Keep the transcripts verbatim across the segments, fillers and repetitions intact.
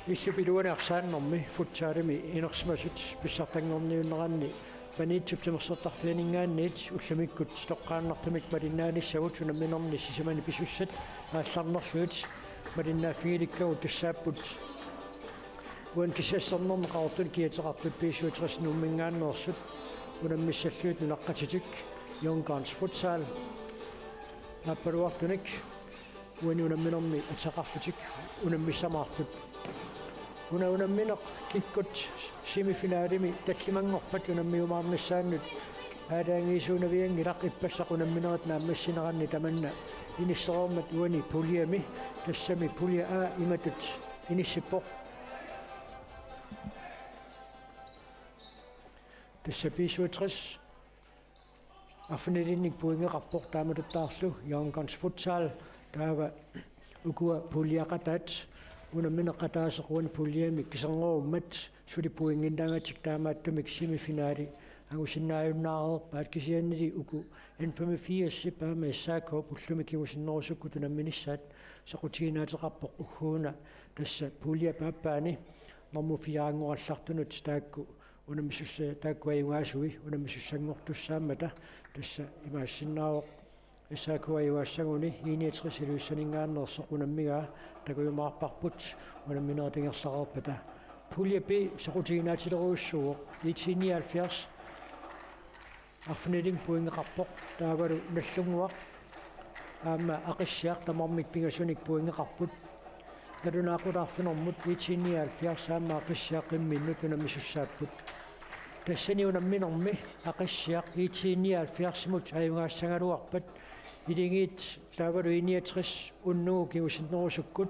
Illup iluani arsaannermi futsalimi inersimasut pissartanngorniunneranni Maniitsup timersortarfianinngaanniit ullumikkut toqqaannartumik malinnaanissamut unamminerni sisamani pisussat aallarnerlugit malinnaaffigilikkagut tassaapput uani kissassarnermi Qaqortumi kiateqartut B syvogtres Nuumminngaanneersut unammissallugit nunaqqatitik Young Guns Futsal aappaluartunik uani unamminermi ateqarlutik unammissamaartut. Una unammineq kikkut semifinalimi tallimanngorpat unammiumaarnissaannut aalajangiisuunavianngilaq ippassaq unamminerit naammassineranni tamanna inissereermat uani puljemi, tassami pulje A imatut inissippoq. Tassa B syvogtres arfinilinnik pointeqarpoq taamatuttaarlu Young Guns Futsal, taava ukua puljeqataat unammineq ataaseq uani puljemi kiserngoruummat suli pointinngaangatik taamaattumik semifinali angusinnaajunnaareerpaat, kisiannili uku N femogfirsip aamma S A K ullumi kingusinnerusukkut unamminissaat soqutiginaateqarpoq ugguuna tassa puljep aappaani normu fire-nngorallartunut taakku unammisussa-, taakku ajugaasui unammisussanngortussaammata, tassa imaassinnaavoq S A K ajugaassaguni I niogtres Ilulissaninngaanneersoq unammigaa, takujumaarparput unamminerit ingerlareerpata. Pulje B soqutiginaatilerujussuuvoq, I T nioghalvfjerds arfinilinnik pointeqarpoq, taavalu Nagdlunguaq aamma Aqissiaq tamarmik pingasunik pointeqarput. Nalunaaqutaq arfinermut I T nioghalvfjerds aamma Aqissiaq imminnut unammisussaapput. Tassani unamminermi Aqissiaq I T nioghalvfjerdsimut ajugaassagaluarpat, Iligiit taavalu I niogtres unnugu kingusinnerusukkut,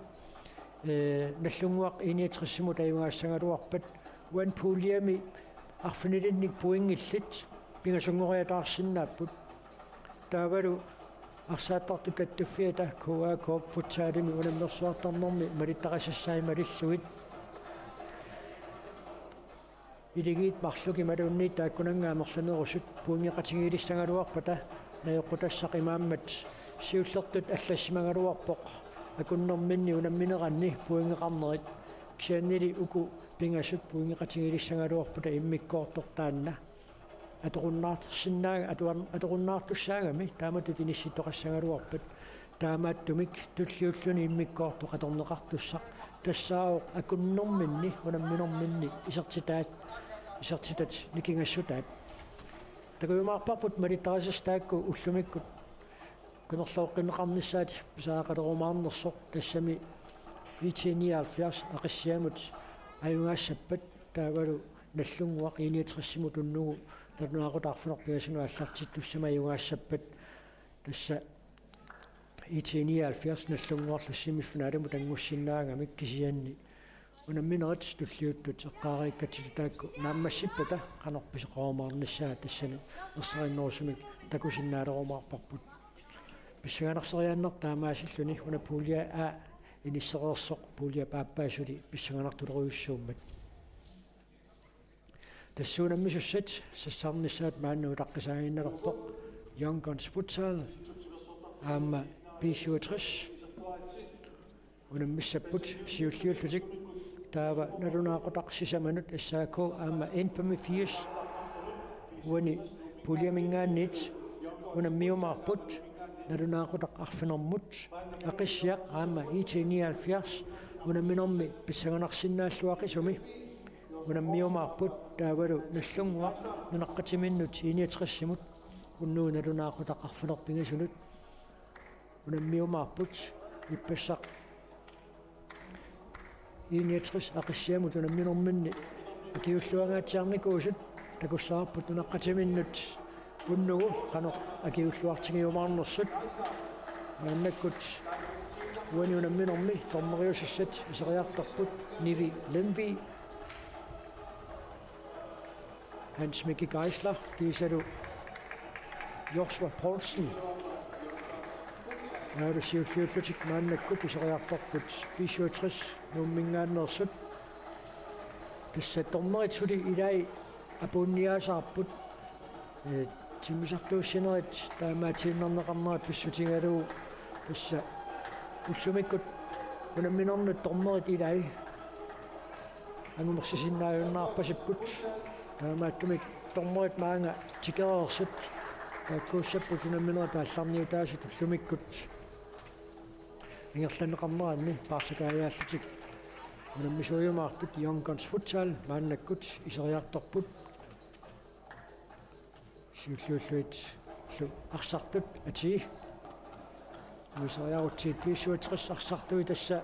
ee, Nagdlunguaq I niogtresimut ajugaassagaluarpat, uani puljemi arfinilinnik pointillit pingasunngoriataarsinnaapput. Taavalu arsaattartut kattuffiata K A K-p futsalimi unammersuartarnermi malittarisassai malillugit, Iligiit marluk imaluunniit taakkunannga amerlanerusut pointeqatigiilissagaluarpata, najoqqutassaq imaammat siullertut allassimagaluarpoq akunnerminni unammineranni pointeqarnerit. Kisiannili uku pingasut pointeqatigiilissagaluarpata immikkoortoq taanna atoqunnaarsinnaag-, atuan-, atoqunnaartussaagami taamatut inissittoqassagaluarpat. Taamaattumik tulliulluni immikkoortoq atorneqartussaq tassaavoq akunnerminni unamminerminni isertitaat, isertitat nikingassutaat. Takujumaarparput malittarisassat taakku ullumikkut qimerlooqqinneqarnissaat pisariaqalerumaarnersoq, tassami I T nioghalvfjerds Aqissiamut ajugaassappat, taavalu Nagdlunguaq I niogtresimut unnugu nalunaaqutaq arfineq-pingasunut aallartittussamut ajugaassappat. Tassa I T nioghalvfjerds Nagdlunguarlu semifinalimut angussinnaagamik, kisianni unamminerit tulliuttut eqqaareerikkatsitut taakku naammassippata qanoq pisoqarumaarnissaa tassani ersarinnerusumik takusinnaalerumaarparput. Pissanganarsereerneq taamaasilluni una pulje A inissereersoq pulje B-aappaa suli pissanganartulerujussuummat. Tassa unammisussat sassarnissaat maanna utaqqisaaginnalerpoq Young Guns Futsal aamma B syvogtres unammissapput siulliullutik. Taava nalunaaqutaq sisamanut S A K aamma N femogfirs uani puljeminngaanniit unammiumaarput. Nalunaaqutaq arfinermut Aqissiaq aamma I T nioghalvfjerds unamminermi pissanganarsinnaalluaqisumi unammiumaarput, taavalu Nagdlunguaq nunaqqatiminnut I niogtresimut unnugu nalunaaqutaq arfineq-pingasunut unammiumaarput. Ippassaq I niogtres Aqissiamut unamminerminni akiuulluangaatsiarnikuusut takussavarput nunaqqatiminnut unnugu qanoq akiuulluartigiumaarnersut. Maannakkut uani unamminermi dommeriusassat iseriartorput Nivi Lemvig, Hans Mikki Geisler kiisalu Joshua Poulsen. Naalu siulliullutik maannakkut iseriartorput B syvogtres Nuumminngaanneersut. Tassa dommerit suli ilai apuunniaasaarput. Ee, timmisartuussinerit taamaatiinnarneqarnerat pissutigalugu tassa ullumikkut unamminernut dommerit ilai angumersisinnaajunnaarpasipput. Taamaattumik dommerit maanga tikereersut taakkuussapput unamminerit aallarniutaasut ullumikkut ingerlanneqarneranni paarlakaajaallutik unammisuujumaartut. Young Guns Futsal maannakkut iseriartorput. Siulliullutillu arsartut atii. Iseriarutsigit B syvogtres arsartui tassa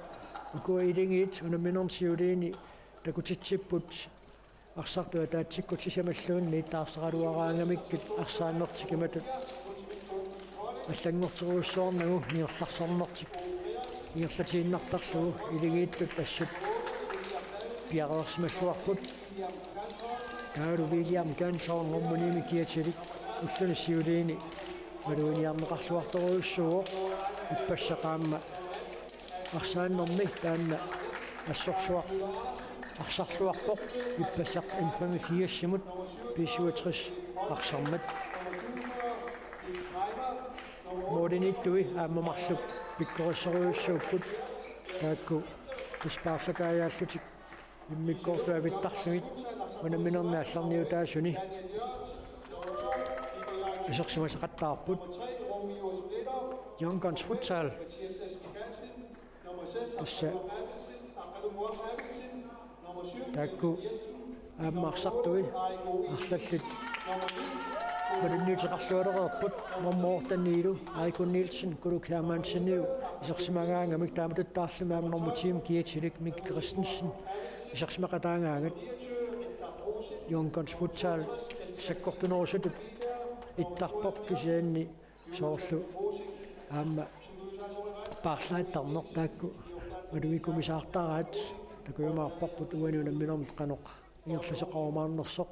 ukua iligiit unamminerni siuliini takutitsipput. Arsartut ataatsikkut sisamalluunniit taarseraluaraangamikkit arsaannertik imatut allanngorterujussuarnagu ingerlaarnertik ingerlatiinnartarlugu iligiittut assut piareersimalluarput. Taavalu William Cantor nummer ni-mik kiatilik ulluni siuliini maluginiarneqarluartorujussuuvoq. Ippassaq aamma arsaannermi taanna assorsuaq arsarluarpoq, ippassaq N femogfirs-imut B syvogtres arsarmat. Målimiittui aamma marluk pikkorissorujussuupput, taakku tassa paarlakaajaallutik immikkoortuavittarlugit unamminerni aallarniutaasuni isersimasaqattaarput. Young Guns Futsal tassa taakku aamma arsartui arlallit malunniuteqarlualereerput. Nummer otte-nilu Aiko Nielsen, Kuluk Hermansen-iu isersimagaangamik, taamatuttaarlumi aamma nummer ti-mik kiatilik Mik Christensen isersimaqataagaangat. Young Guns Futsal sakkortunerusutut ittarpoq, kisianni soorlu aamma paarlaattarneq taakku malugikumisaartaraat. Takujumaarparput uani unamminermi qanoq ingerlasoqarumaarnersoq.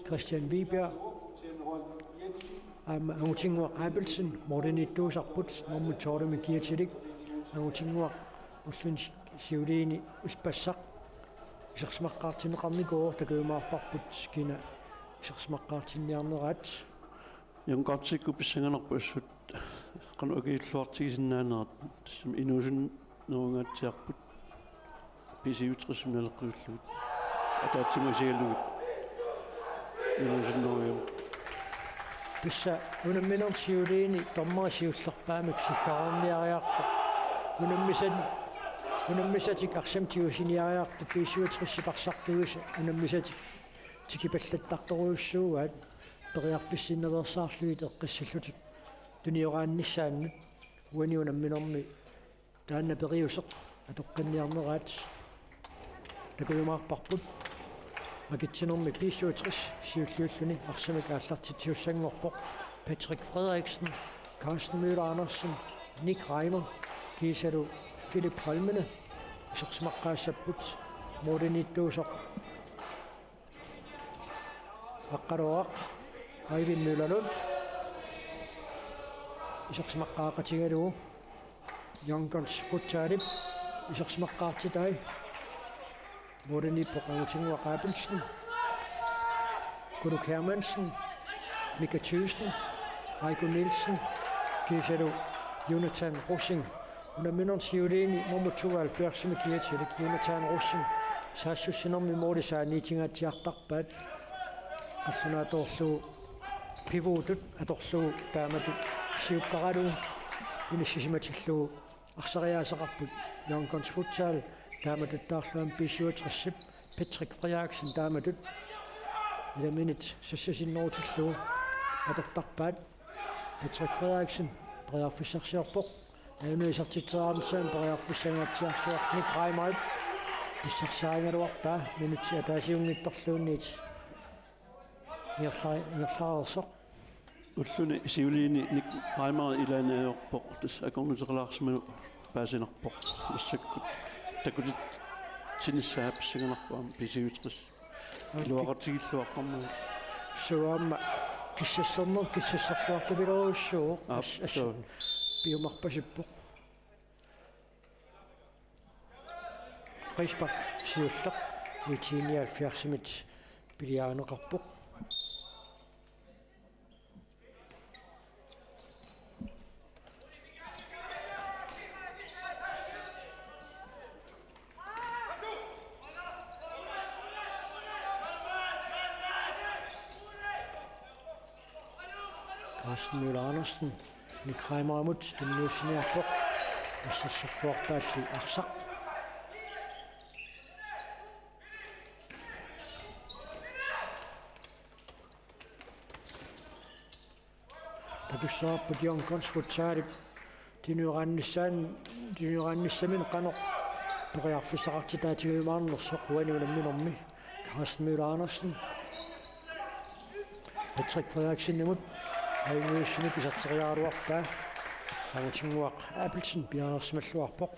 Christian Vibjerg aamma Angutinnguaq Abelsen målimiittuusarput, nummer tolv-imik kiatilik. Angutinnguaq ulluni siuliini ippassaq isersimaqqaartinneqarnikuuvoq, takujumaarparput kina isersimaqqaartinniarneraat. Young Gunsikkut pissanganarpoq assut qanoq akiliilluartigisinnaanerat, tassami inuusunnerungaatsiarput B syvogtres-imi naleqqiullugit, ataatsimut isigalugit inuusunnerujummik. Tassa unamminerni siuliini dommeri siullerpaamik siggaarniariartoq. Unammisat, unammisatik arsamik tigusiniariartut B syvogtres-ip arsartuisa unammisatik tikipallattartorujussuugaat periarfissinnaveersaarlugit eqqissillutik tunioraannissaannut. Uani unamminermi taanna periuseq atoqqinniarneraat. Takujumaarparput makitsinermi B syvogtres siulliulluni arsamik aallartitsisussanngorpoq. Patrick Frederiksen, Carsten Møller Andersen, Nick Reimer kiisalu Philip Holmene isersimaqqaassapput. Målimiittuusoq Aqqaluaq Eivind Møllerlund isersimaqqaaqatigalugu Young Guns Futsalip isersimaqqaartitai. Målimiippoq Angutinnguaq Abelsen, Kuluk Hermansen, Mika Thyssen, Aiko Nielsen kiisalu Jonathan Rosing. Unamminerni siuliini nummer tooghalvfjerds-imi kiatilik Jonathan Rosing saassussinermi målip saaniitingaatsiartarpaat. Qallunaatoorlugu pivotit atorlugu taamatut siukkaralugu inissisimatillugu arsariaaseqarput Young Guns Futsal, taamatuttaarlugu aamma B syvogtres-ip Patrick Frederiksen taamatut ilaminit sassasinnerutillugu atortarpaat. Patrick Frederiksen periarfissarsiorpoq. Ajunngilaq isertitseqarnissaanut periarfissangaatsiarsiorpoq. Nick Reimer pissarsiarigaluarpaa minutsit ataasiunngitsorluunniit ingerla-, ingerlareersoq. Ulluni siuliini Nick Reimer ilaanni ajorpoq, tassa akornuteqalaarsimaneq paasinarpoq. Massakkut takutitsinissaa pissanganarpoq aamma B syvogtres. Iluaqutigiilluaqqammat. Suu, aamma kissasserneq kissasserluartupilorujussuuvoq. Aap, as-, as-, suu. Piumarpasippoq. Frispark siulleq nitten nioghalvfjerds-imit piliarineqarpoq. Carsten Møller Andersen, Nick Reimerimut tunniussiniarpoq, assersorluarpaalli arsaq. Takussavarput Young Guns Futsalip tunioraannissaan-, tunioraannissaminut qanoq periarfissaqartitaatigiumaarnersoq uani unamminermi. Carsten Møller Andersen. Patrick Frederiksenimut ajunngitsumik iserteriaraluarpaa. Angutinnguaq Abelsen piareersimalluarpoq.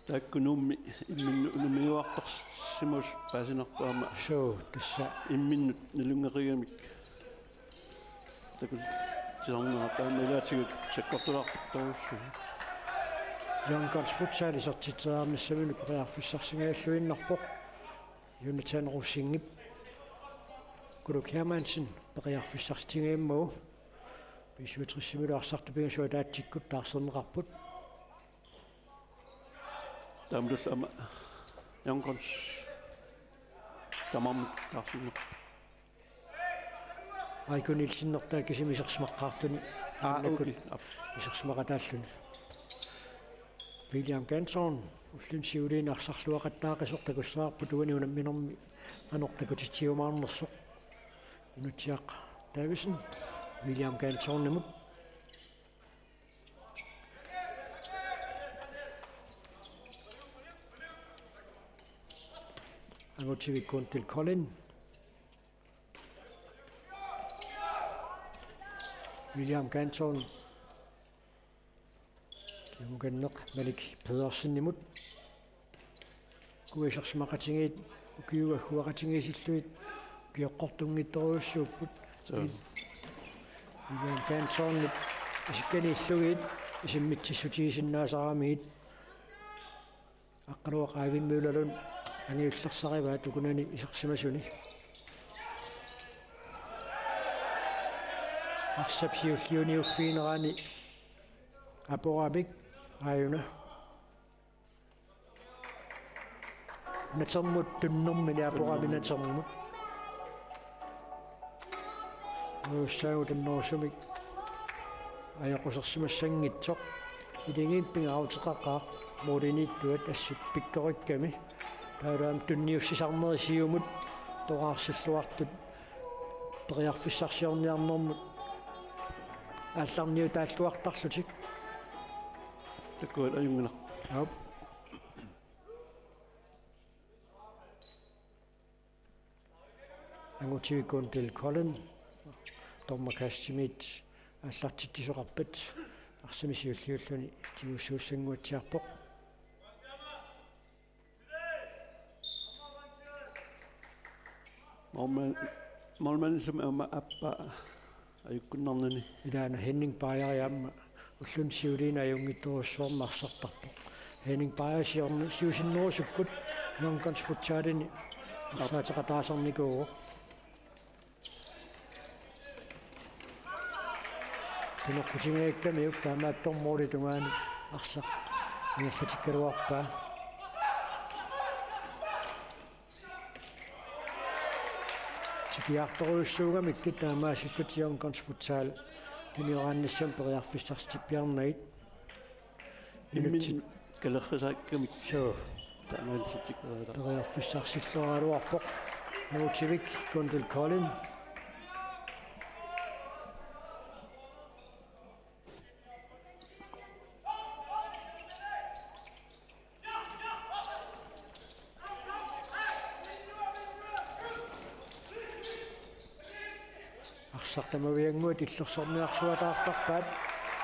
Taakku Nuummi imminnut unammiuartarsimasut paasinarpoq aamma. Suu, tassa. Imminnut nalunngeqigamik. Takutisarnerat aamma ilaatigut sakkortulaartartorujussuuvoq. Young Guns Futsal isertitseriarnissaminut periarfissarsingajalluinnarpoq. Jonathan Rosingip Kuluk Hermansen periarfissarsitigimmagu. B syvogtresimilu arsartut pingasut ataatsikkut taarserneqarput. Taamatuttaaq aamma Young Guns tamarmik taarserneqarput. Aiko Nielsen nertaa kisimi isersimaqqaartuni. Aa, aamma okay. Aap. Isersimaqataalluni. William Ganthorn, ulluni siuliini arsarluaqattaaqisoq, takussavarput uani unamminermi qanoq takutitigiumaarnersoq. Inutsiaq Davidsen, William Ganthornimut. Angutivik Kundil Kolding. William Ganthorn. Kimukanneq Malik Pedersenimut. Kuisersimaqatigiit, ukiup agguaqatigiissillugit ukioqqortunngitsorujussuupput. Suu. William Ganthornip isikkaniillugit isimmitsissutigisinnaasaramiit. Aqqaluaq Eivind Møllerlund angiullersarivaa tukunani isersimasuni. Arsap siulliuniuffiginerani Aporamik aajuna. Natermut tunnermini Aporami natermut. Ussaagut annerusumik ajoqusersimassanngitsoq. Iligiit pingaaruteqaqaaq målimiittuat assut pikkorikkami. Taavalu aamma tunniussisarneri siumut toqqaarsilluartut periarfissarsiorniarnermut aallarniutaalluartarlutik. Takuat ajunnginaq. Aap. Angutivik Kundil Kolding. Dommerkastimiit aallartitsisoqarpat arsami siulliulluni tigussuussannguatsiarpoq. Målmand-, målmandip aamma aappaa ajukkunnarnani. Ilaana Henning Bajeri aamma ulluni siuliini ajunngitsorujussuarmik arsartarpoq. Henning Bajeri siorni-, siusinnerusukkut Young Guns Futsalini arsaateqataasarnikuuvoq. Pinoqqutigigakkamiuk taamaattorli målip tungaanut arsaq ingerlatikkaluarpaa. Tikiartorujussuugamikkit taamaasillutik Young Guns Futsal tunioraannissamut periarfissarsitippiarnagit. Imminut kalerrisaakkamik. Suu. Taamaallutik. Periarfissarsilluaraluarpoq. Angutivik Kundil Kolding. Arsaq tamaviannguaq illersorniarsuataartarpaat.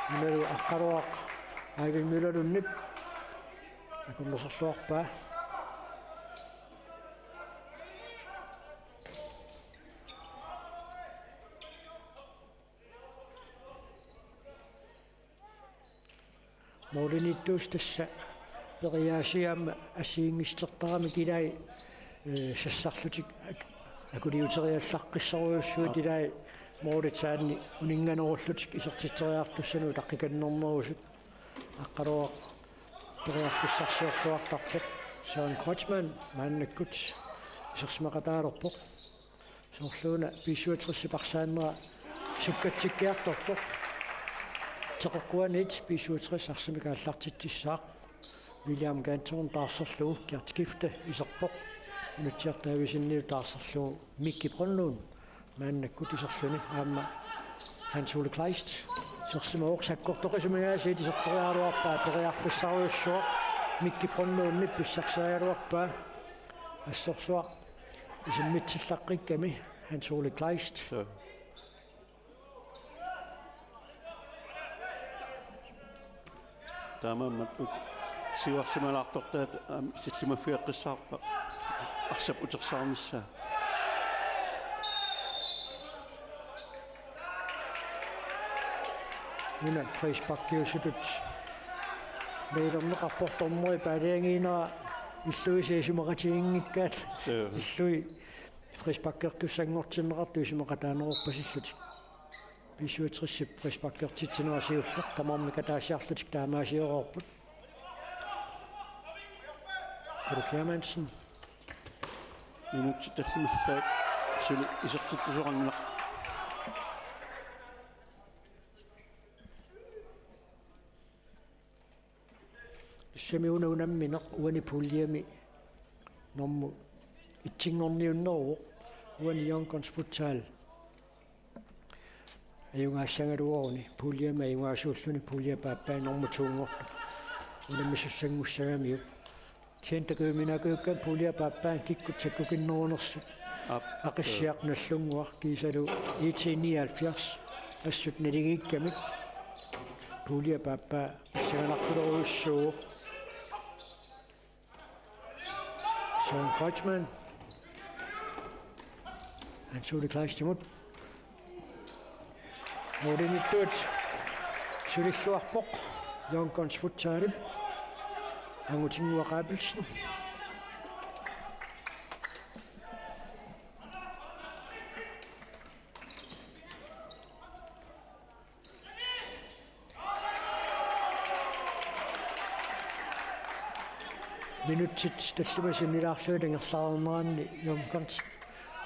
Imaluunniit Aqqaluaq Eivind Møllerlundip akunnersorluarpaa. Målimiittuusoq tassa periaasiaama assigiinngitsortaramik ilai, eh, sassarlutik ak-, Akuliuteriallaqqissorujussuit ilai Moritsaanni uninnganerullutik isertitseriartussanut utaqqikannernerusut. Aqqaluaq periarfissarsiorluartarpoq. Søren Kreutzmann maannakkut isersimaqataalerpoq. Soorluuna B syvogtres-ip arsaannera sukkatsikkiartorpoq. Teqeqquaniit B syvogtres arsamik aallartitsissaaq. William Ganton taarserlugu Gert Skifte iserpoq. Minutsiartaavisinnilu taarserlugu Mikki Brønlund maannakkut iserluni aamma Hans Ole Kleist isersimavoq. Sakkortoqisumik aasiit iserteriaraluarpaa, periarfissarujussuaq. Mikki Brønlundip pissarseriaraluarpaa. Assorsuaq isimmitsillaqqikkamik Hans Ole Kleist. Suu. Taamaammat siuarsimalaartortaat, aamma, sillimaffigeqqissaarpaa arsap utersaarnissaa. Una frisparkiusutut mailerneqarpoq dommeri paaliagiinera illuisa isumaqatiginngikkaat. Suu. Illui frisparkertussanngortinneqartut isumaqataaneruppasilluni. B syvogtres-ip frisparkertitsinera siulleq tamarmik ataasiarlutik taamaasioreerput. Ulrik Hermansen. Minutsit tallimasaat suli isertitsisoqanngilaq. Tassami una unammineq uani puljemi normu etsinngorniunneruvoq, uani Young Guns Futsal ajugaassagaluaruni, puljemi ajugaasuulluni pulje paappai normu to-nngortoq unammisussanngussaagamiuk. Kisianni takujuminaakkakka pulje paappai kikkut sakkukinnerunersut. Aap. Aqissiaq Nagdlunguaq kiisalu I T nioghalvfjerds assut naligiikkamik pulje paappai pissanganartorujussuuvoq. Søren Kreutzmann. Hans Ole Kleistimut. Målimiittut sulilluarpoq Young Guns Futsalip Angutinnguaq Abelsen. Minutsit tallimat sinnilaarlugit ingerlareerneranni Young Guns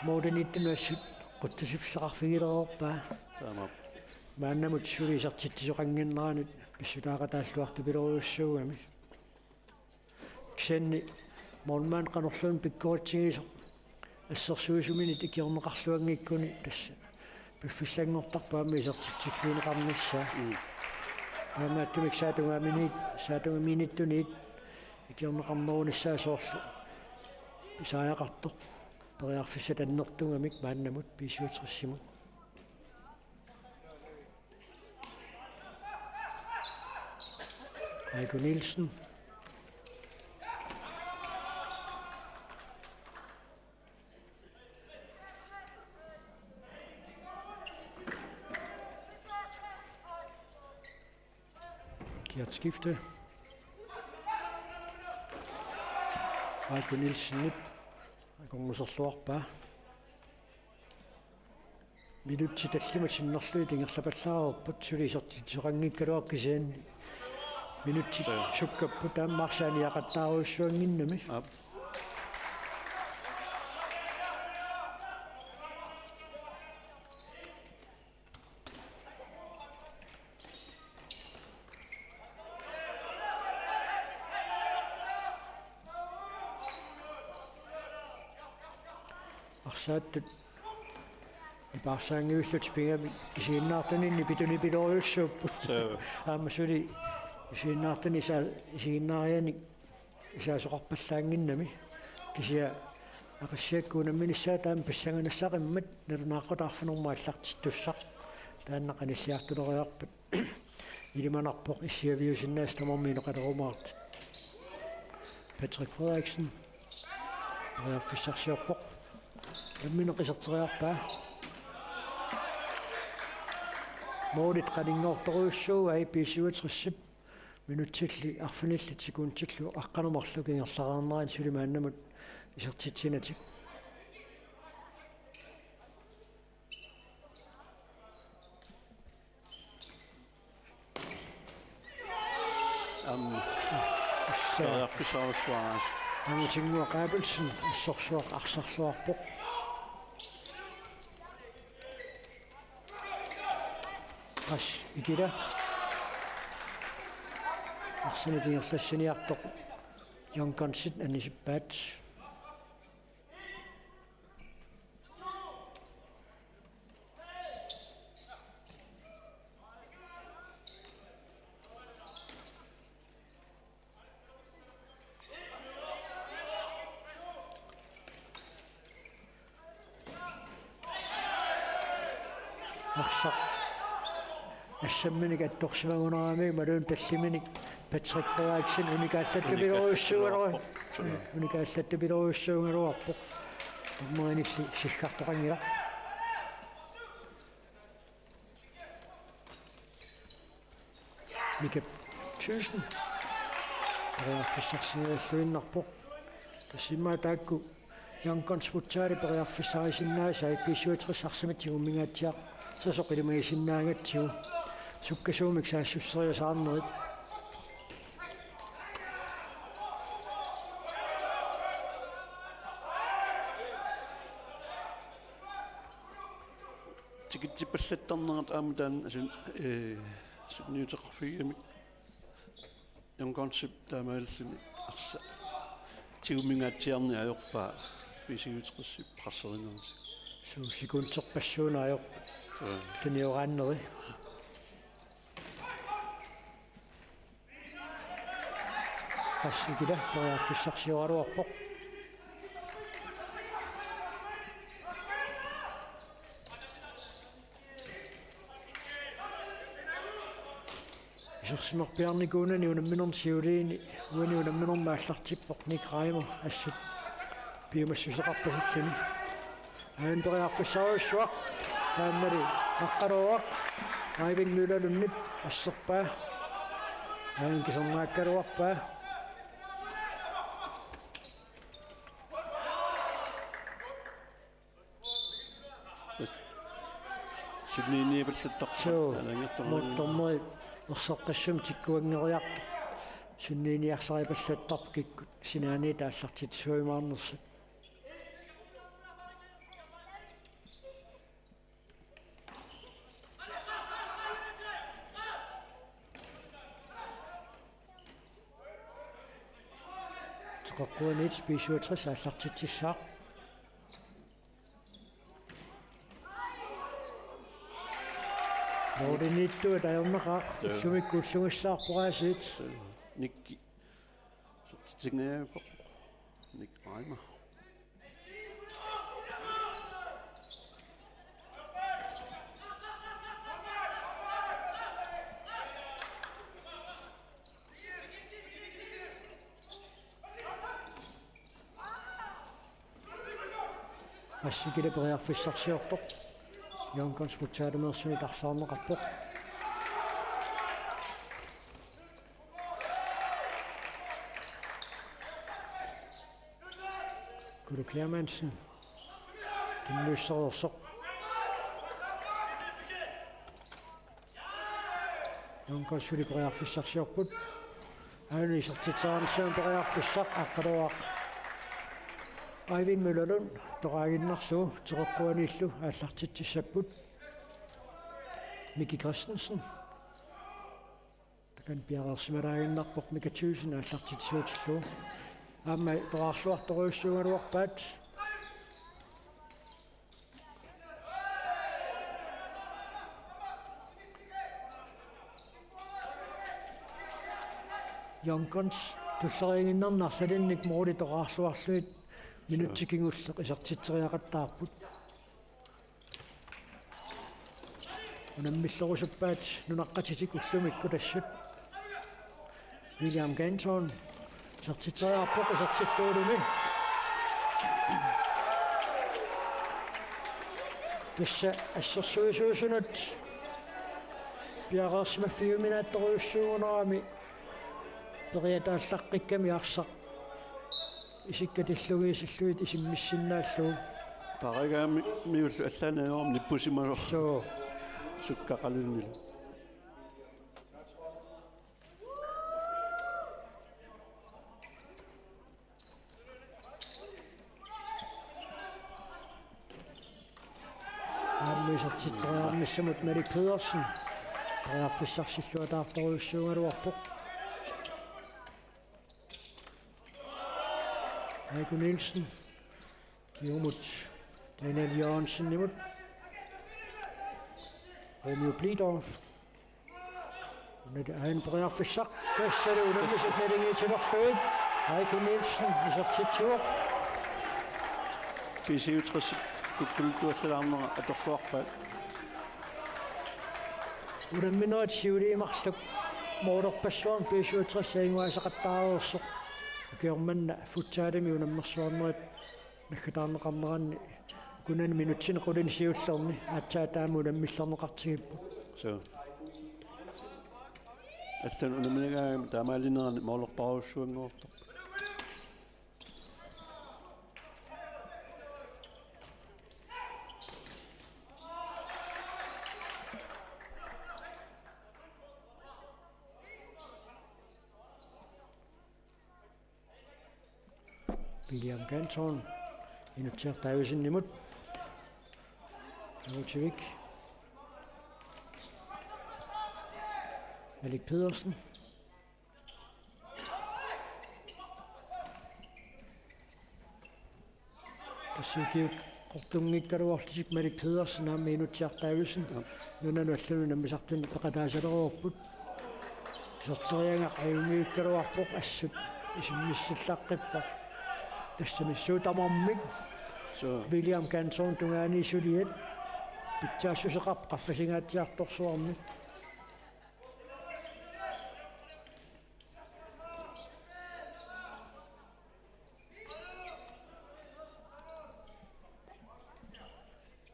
målimiittunut assut qutsisiffigeqarfigilereerpaa. Taamaappoq. Maannamut suli isertitsisoqannginneranut pissutaaqataalluartupilorujussuugami. Kisianni målmand qanorluunniit pikkoritsigisoq assersuisuminit ikiorneqarluanngikkuni tassa piffissanngortarpoq aamma isertitsiffigineqarnissaa. Mm. Taamaattumik saattugaminit, saattugaminittunit ikiorneqarnerunissaa soorlu pisariaqartoq periarfissat annertugamik maannamut B syvogtres-imut. Aiko Nielsen. Gert Skifte. Aiko Nielsenip akornuserluarpaa. Minutsit tallimat sinnerlugit ingerlapallaareerput, suli isertitsisoqanngikkaluarpoq kisianni minutsit, suu, sukkapput, aamma arsaanniaqattaarujussuannginnami. Aap. Arsaattut ipaarsaanngivillutik pigamik isiginnaartuninni pitunipilorujussuupput. Suu. Aamma suli isiginnaartunik isaa-, isiginnaarianik isaasoqarpallaannginnami. Kisianni Aqissiakkut unamminissaat aamma pissanganassaqqimmat nalunaaqutaq arfineq-marluk aallartittussaq. Taanna qanilliartuleriarpat ilimanarpoq issiaviusinnaasut tamarmik inoqalerumaartut. Patrick Frederiksen. Periarfissarsiorpoq. Nammineq iserteriarpaa. Målit qaninngortorujussuugai B syvogtres-ip. Minutsilli arfinillit sekuntillu aqqaneq-marluk ingerlareernerani suli maannamut isertitsinatik. Periarfissarujussuaq. Aamma Tinnguaq Abelsen assorsuaq arsarluarpoq. Qas Ikila. Arsamik ingerlassiniartoq Young Gunsit anisippaat. Arsaq assamminik attorsimagunarami imaluunniit tallimanik Patrick Frederiksen unikaallattupiloorujussuugaluarpoq. Unikaallattupiloorujussuugaluarpoq. Dommerinilli siggartoqanngilaq. Mika Thyssen. Periarfissarsiorluinnarpoq. Tassa immaqa taakku Young Guns Futsali periarfissarisinnaasai B syvogtres arsamik tigummingaatsiarsasoq ilimagisinnaagatsigu. Sukkasuumik saassusseriasaarnerit. Tikitsippallattarnerat aamma taanna asun, ee, sunniuteqarfigigamik Young Gunsip taamaalilluni arsaq tigummingaatsiarneq ajorpaa B syvogtresip qarserinermik. Suu, sekunderpassuit ajorput. Suu. Tunioraanneri. Qas Ikila periarfissarsioraluarpoq. Isersimarpiarnikuunani unamminermi siuliini uani unamminermi aallartippoq Nick Reimer assut piumassuseqarpasilluni. Aana periarfissarujussuaq. Taamali Aqqaluaq Eivind Møller Lundip asserpaa. Aana kisernaakkaluarpaa. Sunniiniapallattarpoq. Suu, alanngortarluni. Muuttormeri erseqqissumik tikkuanngeriartoq. Sunniiniarsaripallattarpoq kikkut sinaaniit aallartitsisuujumaarnersut. Teqeqquaniit B syvogtres aallartitsissaaq. Mooriniittuat ajornaqaaq. Joo. Illumikkut ullugassaarpoq aasiit. Nikki. Sortitsingajaappoq. Nick Reimer. Qas Ikila periarfissarsiorpoq. Young Guns Futsalimeriarluni arsaarneqarpoq. Kulu Clemensen. Tunniussereersoq. Young Guns suli periarfissarsiorput. Aana isertitseriarnissaanut periarfissaq Aqqaluaq Eivind Møller Lund toqaaginnarlugu Teqeqquaniillu aallartitsissapput. Miki Christensen. Takanna piareersimalaaginnarpoq Mika Thyssen aallartitsisuutillugu. Aamma toraarluartorujussuugaluarpaat. Young Guns tulleriiginnarneq arlalinnik måli toraarluarlugit minutsit kingulleq isertitseriaqattaarput. Unammillerusuppaat nunaqqatitik ullumikkut assut. William Ganton isertitseriarpoq isertillugu. Tassa assersuisuusunut piareersimaffigiuminaattorujussuugunarami periataallaqqikkamik arsaq isikka tillugiisillugit isimmissinnaallugu. Paarigaammiullu allaanajuarmi nippusimasoq. Suu. Sukkaqaluunnilu. Aamma isertitseriarnissamut Malik Pedersen. Periarfissarsilluataartorujussuugaluarpoq. Aiko Nielsen. Kingumut Daniel Jørgensenimut. Romeo Blidorf. Una ain periarfissaq. Tassalu unammisut naligiitilerlugit. Aiko Nielsen isertitsivoq. B C U tres kukkuluttuallaalaarnera atorluarpaat. Unamminerit siuliit marluk målerpassuarnik B C U tres ajunngaaseqattaareersoq. Ukioq manna futsalimi unammersuarnerit naggataarneqarneranni ukunani minutsini qulinik siullerni aatsaat taama unammillerneqartigipput. Suu. Allan unamminerit taamaalinerani målerparujussuanngortoq. William Canton. Inutsiaq Davidsenimut. Utivik. Malik Pedersen. Tassa ukiut qertunngikkaluarlutik Malik Pedersen aamma Inutsiaq Davidsen. Jaa. Nunanut allanut unammisartunut peqataasaleruupput. Iserteriagaq ajunngivikkaluarpoq, assut isummissallaqqippoq. Tassami suut tamarmik. Suu. William Canton tungaani suliat. Pitsaassuseqarpoq qaffasingaatsiartorsuarmi.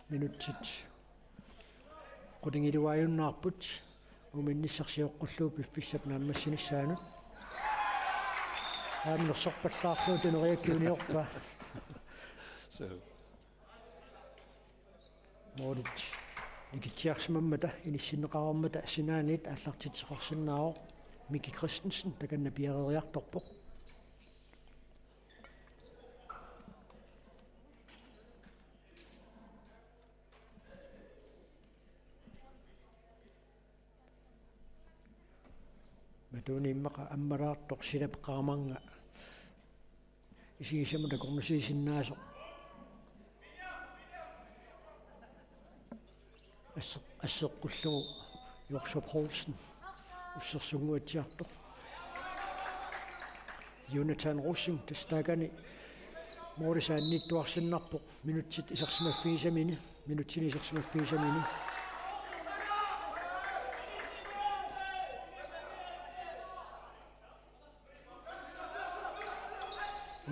Minutsit qulingiluaajunnaarput. Uminnissaq sioqqullugu piffissap naammassinissaanut. Aamma nersorpallaarlugu tuneriakki uniorpaa. Suu. Målit nikitsiarsimammata inissinneqareermata sinaaniit aallartitseqarsinnaavoq. Miki Christensen takanna piareeriartorpoq. Matuunut immaqa ammalaartoq silap qaamannga isigisamut akornusiisinnaasoq. Asse-, asseqqullugu Jorsop Poulsen ussersunnguatsiartoq. Jonathan Rosing tassa taakani måli saanniittuarsinnarpoq minutsit isersimaffigisamini, minutsini isersimaffigisamini.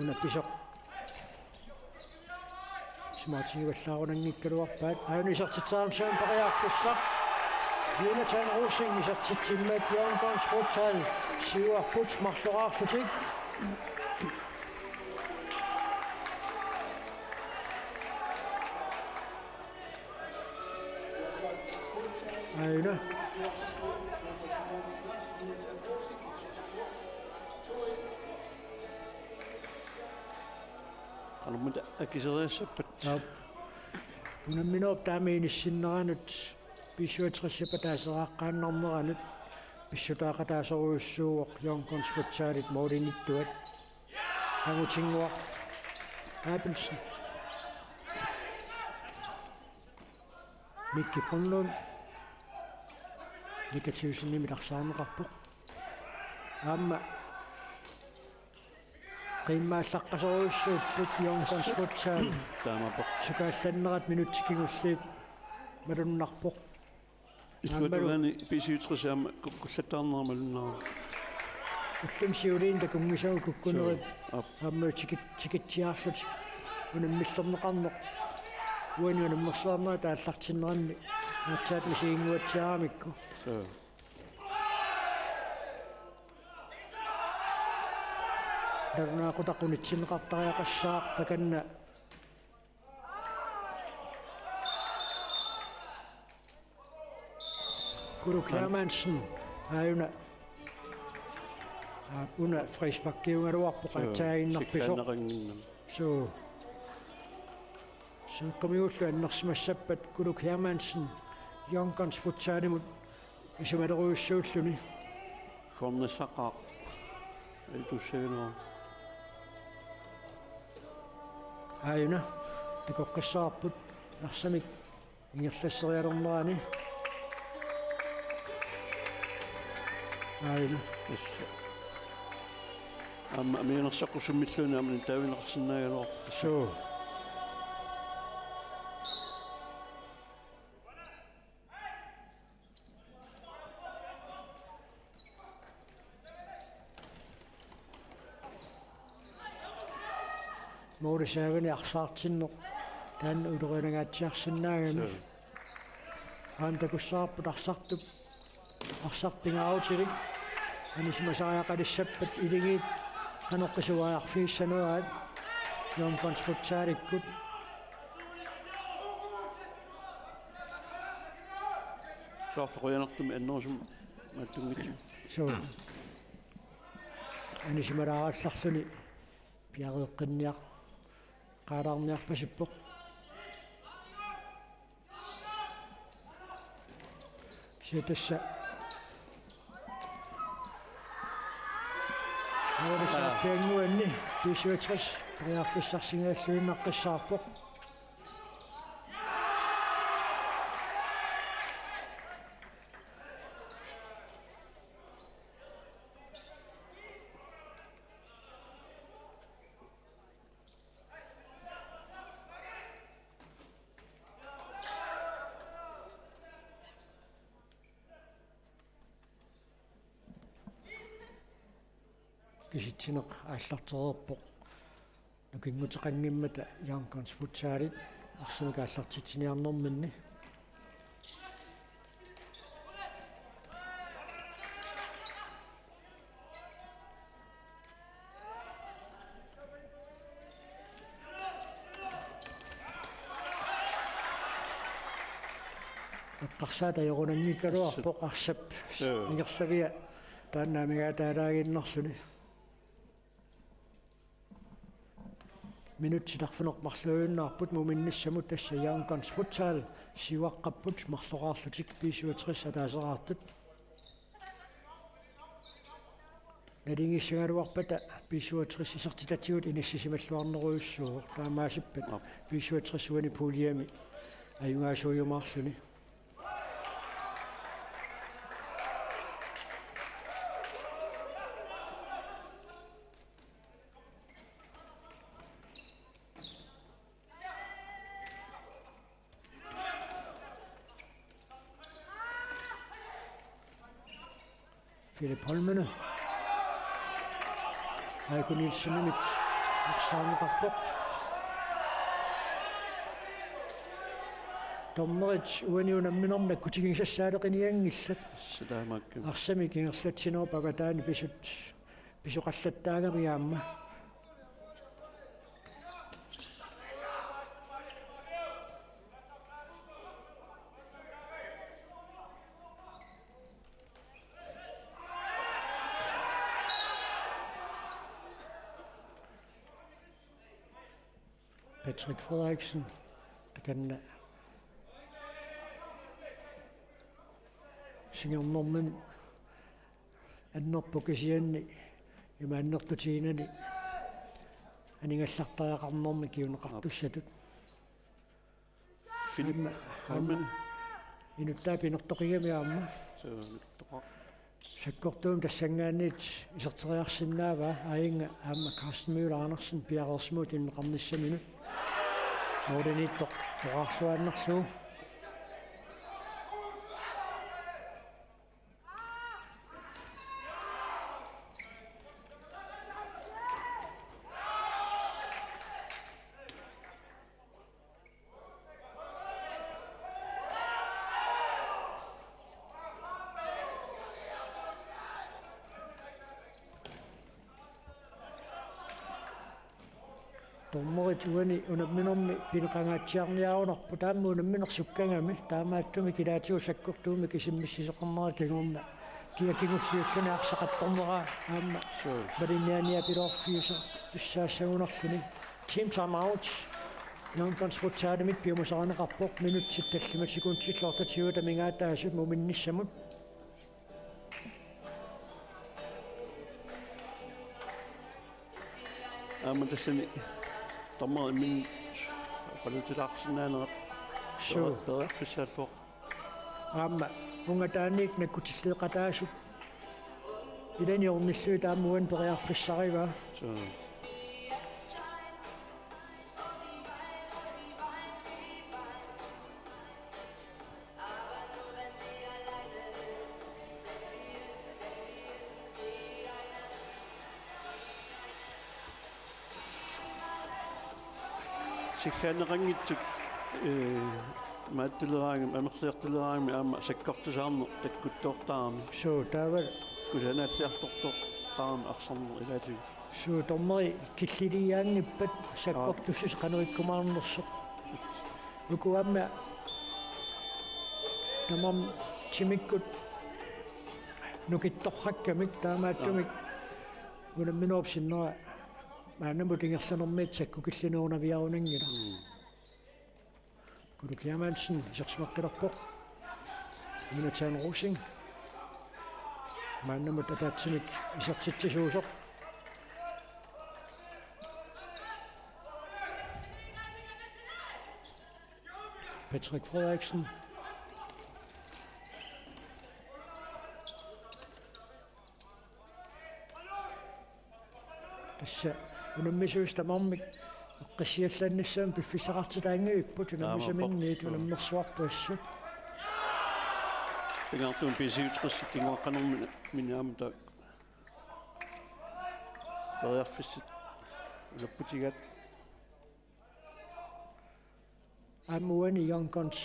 Una pisoq. Isumaqatigivallaarunanngikkaluarpaat. Aajuna isertitseqarmat periarfissaq. Jonathan Rosing isertitsimmat Young Guns Futsal siuarput marloraarlutik. Aajuna. Qanormita akiseriassappat. Aap. Unamminerup taama inissinneranut B C U tres-ip ataasiaqqaannarneranut pissutaaqataasorujussuuvoq Young Guns Futsalit målinittuat. Angutinnguaq Abelsen. Mikki Brønlund. Mika Thyssen-imit arsaarneqarpoq. Aamma qiimmaallaqqasorujussuupput Young Guns Futsal. Taamaappoq. Sukaallannerat minutsit kingulliit malunnarpoq. Illuatungaani B C U tres aamma ku-, kullattaarnera malunnarpoq. Ulluni siuliini takunngisagut kukkunerit. Suu. Aap. Aamma tikit-, tikitsiarlutik unammillerneqarneq. Uani unammersuarnerit aallartinneranni aatsaat misiginnguatsiaramikku. Suu. Nalunaaqutaq unitsinneqartariaqassaaq takanna. Kulu Hermansen, aajuna. Aap, una frisparkiugaluarpoq. Suu, aatsaaginnarpisoq. Sikkaanneqannginnami. Suu. Seeqqumigullu annersimassappat Kuluk Hermansen Young Guns Futsalimut isumalerujussuulluni. Cornersaqaaq. Itussagaluaq. Aajuna takoqqissaarput arsamik ingerlasserialernerani. Aajuna. Tassa. Aamma mianersoqqussummilluunniit aamma taavineqarsinnaagaluarpoq. Suu. Moorisaavani arsaartinneq taanna ulorianangaatsiarsinnaagami. Suu. Aamma takussavarput arsartup arsaq pingaarutilik. Anisimasariaqalissappat Akuleriit qanoq qisuariarfigissanerat Young Guns Futsalikkut. Soorlu qujanartumik annerusumik mattunngitsoq. Suu. Anisimalaarallarluni piareeqqinniar-, qaalaarniarpasippoq. Kisianni tassa. Aalisarpiannguanni B syvogtres periarfissarsinnaalluinnaqqissaarpoq. Kisitsineq aallartereerpoq. Nukinguteqanngimmata Young Guns Futsalit arsamik aallartitsiniarnerminni. Eqqarsaat ajorunanngikkaluarpoq. Joo. Arsap. Joo. Ingerlavia taanna amigaataalaaginnarluni. Minutsit arfineq-marluinnarput muminnissamut, tassa Young Guns Futsal siuaqqapput marloraarlutik B syvogtres ataaseraartut. Naligiissagaluarpata B syvogtres isertitatigut inissisimalluarnerujussuuvoq, taamaasippat. Aap. B syvogtres uani puljemi ajugaasuujumaarluni. Philip Holmene. Aiko Nielsenimit arsaarneqarpoq. Dommerit uani unamminermi nakkutigisassaateqinianngillat. Tassa taamaakkami. Arsamik ingerlatsinerup avataani pisut pisoqallattaagami aamma. Patrick Frederiksen, takanna singernermini annerpoq, kisianni ima annertutiginani aningallartariaqarnermik kinguneqartussatut. Philip Holmen. Aamma inuttaap pinertoqigami aamma. Suu, inuttaqaaq. Sakkortuumik tassanngaanniit iserteriarsinnaavaa, Aajunga aamma Carsten Møller Andersen piareersimapput tunineqarnissaminut. Målimiittoq oqarluaannarlugu. Dommerit uani unamminermi pineqangaatsiarniarunarput, taama unammineq sukkagami, taamaattumik ilaatigut sakkortuumik isimmissisoqarnera kingorna kia kingulliulluni arsaq attorneraa aamma. Suu. Malinnianiapiloorfiusaartussaassagunarluni. Team timeout. Young Guns Futsalimit piumasarineqarpoq, minutsit tallimat sekundit otteogtyve amigaataasut muminnissamut. Aamma tassani tamarmik oqaluttuaarsinnaanerat. Suu. Periarfissaalluar. Aamma ungataaniit nakkutilleeqataasut ilani ornillugit aamma uani periarfissarivaa. Suu. Siggaanneqanngitsut, ee, maattuleraangamik, amerliartuleraangamik aamma sakkortusaarneq takkuttoortarami. Suu, taava. Kusanaatsiartortoortarami arsarneq ilaatigut. Suu, dommeri killiliiaanngippat sakkortussuseq qanoq ikkumaarnersoq. Uku aamma tamarmik timikkut nukittorrakkamik taamaattumik. Unamminerup sinnera maannamut ingerlanermiit sakkukillinerunaviarunanngilaq. Mm. Kulu Clemensen isersimaqqilerpoq. Jonathan Rosing. Maannamut ataatsimik isertitsisuusoq. Patrick Frederiksen. Tassa unammisuusut tamarmik eqqissiallannissamut piffissaqartitaanngivipput. Aamma unammisaminnit poq. Unammersuarput assut. Pingaartumik B syvogtres kinguaqqanermini aamma taakku periarfissat ulapputigaat. Aamma uani Young Guns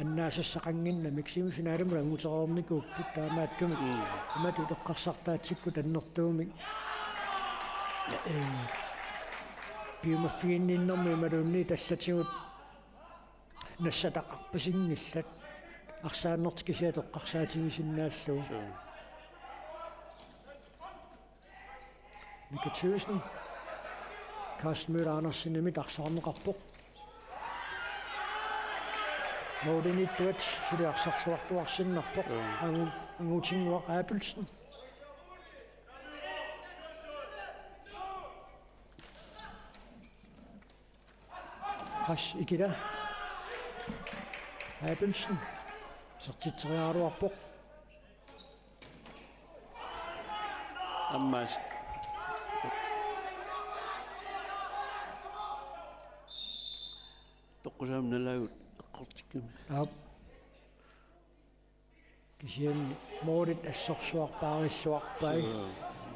annaasassaqannginnamik semifinalimut angutereernikuupput taamaattumik. Mm. Imatut eqqarsartaatsikkut annertuumik. Ee, piumaffiginninnermi imaluunniit allatigut nassataqarpasinngillat. Arsaannertik kisiat eqqarsaatigisinnaallugu. Suu. Mika Thyssen. Carsten Møller Andersenimit arsaarneqarpoq. Målimiittuat suli arsarluartuarsinnarpoq. Mm. Angu-, Angutinnguaq Abelsen. Qas Ikila. Abelsen. Isertitseriaraluarpoq. Ammas. Toqqusaamik nalaagut eqqortikkami. Aap. Kisianni målit assorsuaq paarilluarpai. Joo.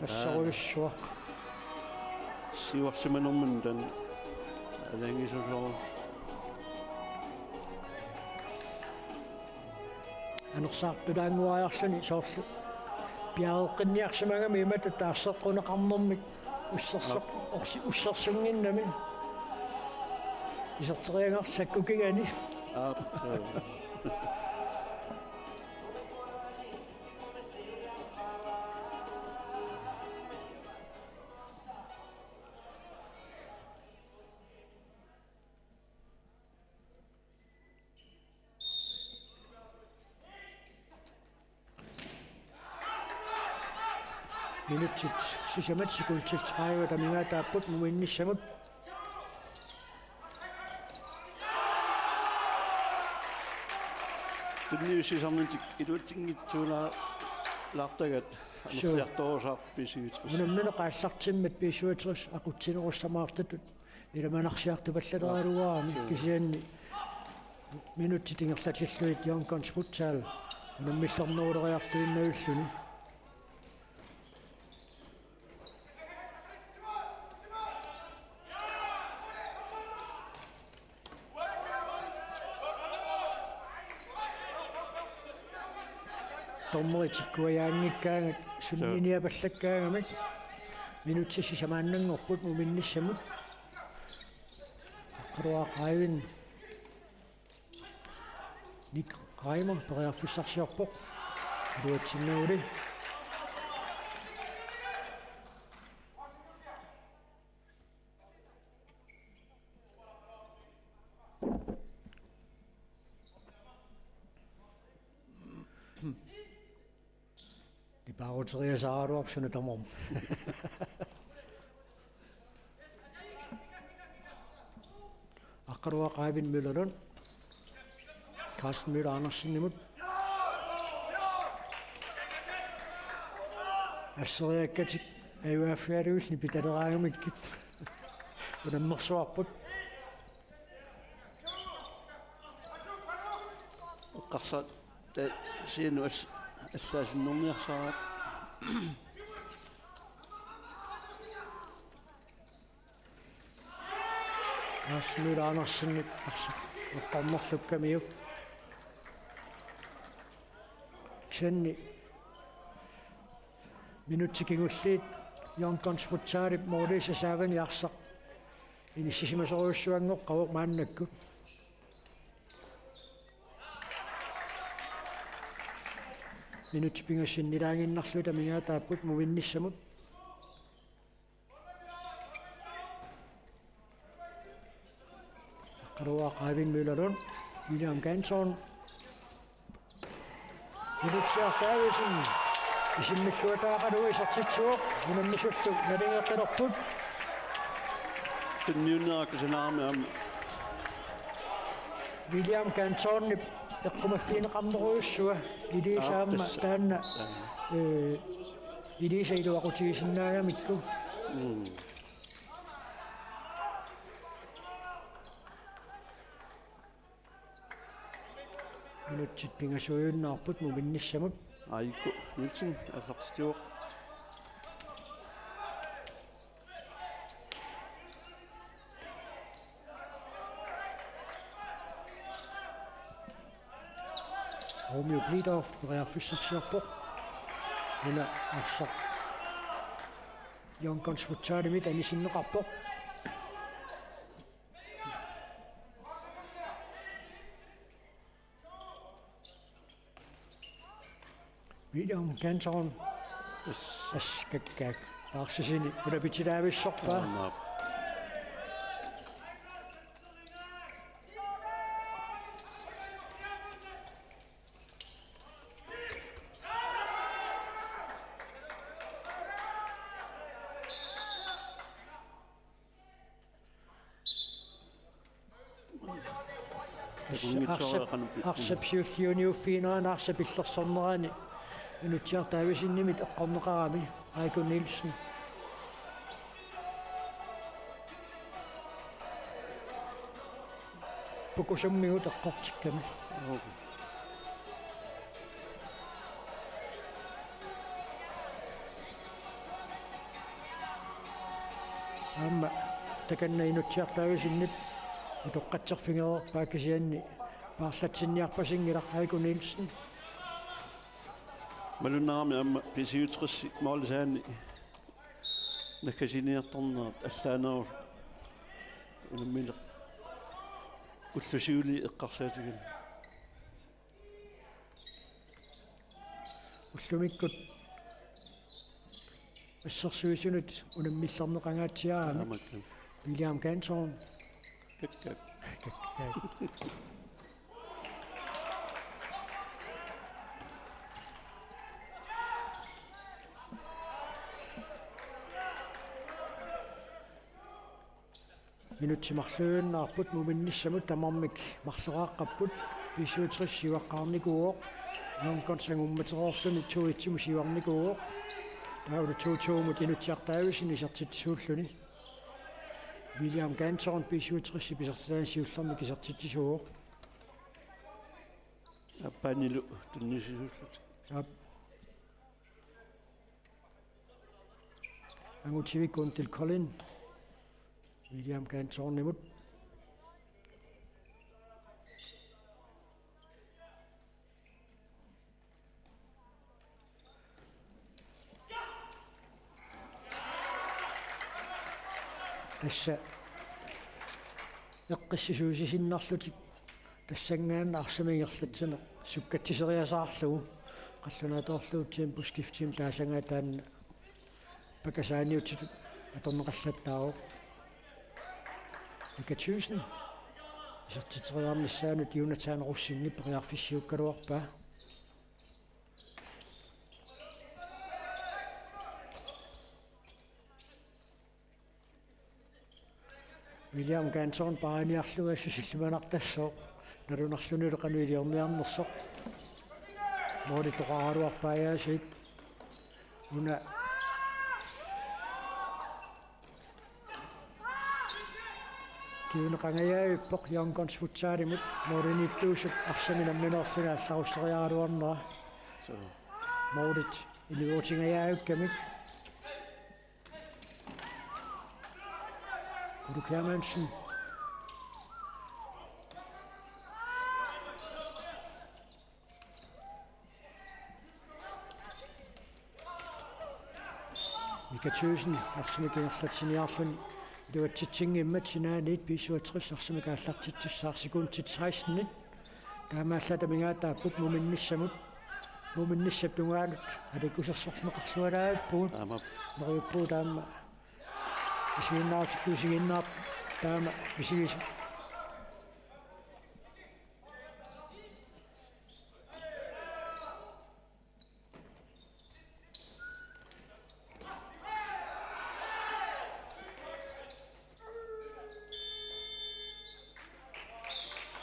Assorujussuaq. Siuarsimanermini taanna. Alaangisullugu. Anersaartulaannguariarluni soorlu. Piareeqqinniarsimagami imatut taarseqquneqarnermik ussersoq-, Aap. Orsi-, ussersunnginnami. Iserteriagarlakku kigani. Aap. Minutsit sisamat sekundit tredive amigaataapput muminnissamut. Tunniussisarnitsinni iluatsinngitsuulaartagaat. Suu. Anersiartorusaarput B syvogtres. Unammineq aallartimmat B syvogtres aqutsinerussamaartutut. Ilamanarsiartupallateraluarami. Joo. Kisianni minutsit ingerlatillugit Young Guns Futsal unammillerneruleriartuinnavilluni. Dommerit tikkuajaanngikkaangat sunniniapallakkaangamik. Minutsit sisamaannanngorput muminnissamut. Qaruaq Aiven. Nick Reimer periarfissarsiorpoq. Iluatsinnaguli. Paaruteriasaaraluarpoq suna tamarmi. Aqqaluaq Eivind Møller Lund. Carsten Møller Andersenimut. Asseriakkatik ajugaaffigalugillu pitaleraangamikkit unammersuarput. Eqqarsaat ta-, sianu as-, assaasinnerniarsaraat. Carsten Møller Andersen arsaq eqqornerlukkamiuk. Kisianni minutsit kingulliit Young Guns Futsalip målisa saavani arsaq inissisimasorujussuanngoqqavoq maannakkut. Minutsit pingasut innilaaginnarlugu amigaataapput muminnissamut. Aqqaluaq Eivind Møller Lund, William Canton. Ilutsiaq Davidsen. Isimmilluataaqalu isertitsivoq, unammisullu naligiinnarput. Tunniunneqarsinnaammat aamma. William Cantonip eqqumaffigineqarnerujussua. Iliisa aamma tassa taanna, ee, Iliisa iluaqutigisinnaagamikku. Mm. Minutsit pingasuujunnaarput muminnissamut. Aiko Nielsen aallartitsivoq. Romeo Blidorf periarfissarsiorpoq. Una arsaq Young Guns Futsalimit anisinneqarpoq. William Canton. Yes. Askakkaak. Taarsisini ulapitilaavissarpaa. Aamma. Arsap, arsap siulliuniuffiginerani arsap illersornerani Inutsiaq Davidsenimit eqqorneqarami Aiko Nielsen. Pukusummigut eqqortikkami. Aamma takanna Inutsiaq Davidsenip utoqqatserfigereerpaa kisianni paarlatsinniarpasinngilaq Aiko Nielsen. Malunnarami aamma B syvogtres målip saanni nakkasiniartornerat allaaneruvoq unammineq ulloq siuliini eqqarsaatigami. Ullumikkut assersuisunut unammillerneqangaatsiarami. Taamakku. William Canton. Kakkaak. Kakkaak. Minutsit marluujunnaarput muminnissamut, tamarmik marloraaqqapput. B syvogtres siuaqqaarnikuuvoq. Young Guns angummatereerluni to et-imut siuarnikuuvoq. Taavalu to to-mut Inutsiaq Davidsen isertitsisuulluni. William Canton B syvogtres-ip isertitaani siullermik isertitsisuuvoq. Aappaanilu tunniussisuullutik. Aap. Angutivik Guntil Kolding. William Cantonimut. Tassa eqqissisuusisinnarlutik. Tassanngaannaq arsamik ingerlatsineq sukkatsiseriasaarlugu qallunaatoorlugu temposkiftimik taasagaat taanna pakkasaaniutitut atorneqallattaarpoq. Mika Thyssen isertitseriarnissaanut Jonathan Rosingip periarfissiukkaluarpaa. William Canton paaniarlugu assusillumanartassooq. Nalunarlunilu qanoq iliorniarnersoq. Mooritoqaraluarpaajaasiit. Una kiuneqangajaavippoq Young Guns Futsalimut mooriniittuusup arsami nammineerluni allarusseriaraluarnera. Moorit iluutingajaavikkamik. Uluk Hermansen. Mika Thyssen arsamik ingerlatsiniarluni iluatsitsinngimmat sinaaniit B syvogtres arsamik aallartitsissaaq sekundit seksten. Taamaallaat amigaataapput muminnissamut. Muminnissap tungaanut aliikkusersorneqarlualaarpugut. Aamma. Neriuppugut aamma. Isiginnaartikku isiginnaarp taama misigisoq.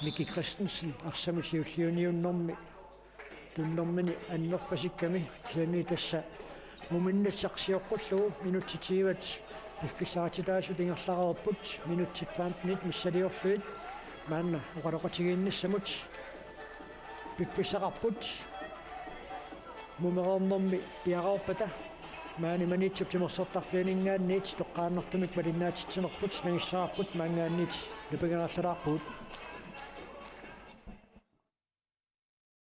Miki Christensen arsamik siulliuniunnermi tunnermini annerpasikkami kisianni tassa muminnissaq sioqqullugu minutsit tyvet piffissaqartitaasut ingerlareerput, minutsit femtenit missiliorlugit maanna oqaloqatigiinnissamut piffissaqarput. Mumereernermi piareerpata maani Maniitsup timersortarfianinngaanniit toqqaannartumik malinnaatitsinerput nangissavarput maanngaanniit napigilaarlalaarpugut.